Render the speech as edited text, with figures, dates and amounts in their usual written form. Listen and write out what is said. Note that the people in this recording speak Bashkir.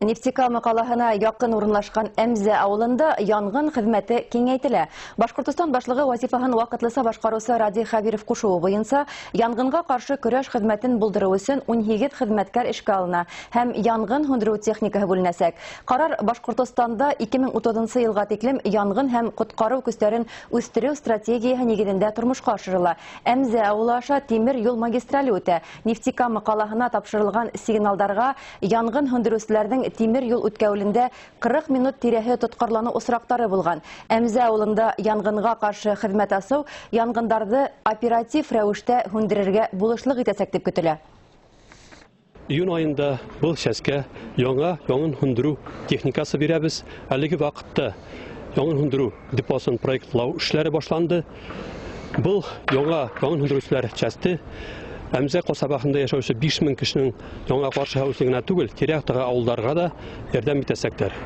Нефтекама ҡалаһына яҡын урынлашҡан Әмзә ауылында янғын хеҙмәте киңәйтелә. Башҡортостан башлығы вазифаһын ваҡытлыса башҡарыусы Радий Хәбиров ҡушыуы буйынса янғынға ҡаршы көрәш хеҙмәтен булдырыу өсөн 18 хеҙмәткәр эшкә алына һәм янғын һүндереү техникаһы бүленәсәк. Ҡарар Башҡортостанда 2030 йылға тиклем янғын һәм ҡотҡарыу көстәрен үҫтереү стратегияһы нигеҙендә тормошҡа ашырыла. Әмзә ауылы аша тимер юл магистрале үтә. Нефтекама ҡалаһына тапшырылған сигналдарға янғын һүндереүселәрҙең тимер юл үткәүелендә 40 минут тирәһе тотҡарланыу осраҡтары булған. Әмзә ауылында янғынға ҡаршы хеҙмәт асыу янғындарҙы оператив рәүештә һүндерергә булышлыҡ итәсәк тип көтөлә. Июнь айында был сәскә яңа янгын һүндереү техникасы бирәбеҙ. Әлеге ваҡытта янгын һүндереү депосын проектлау эшләре башланды. Был яңа янгын һүндереүселәр часте Әмзә ҡасабаһында йәшәүсе 5000 кешенең яңа ҡаршы хәүефлегенә түгел, тирә-яҡтағы ауылдарға да ярҙам итәсәктәр.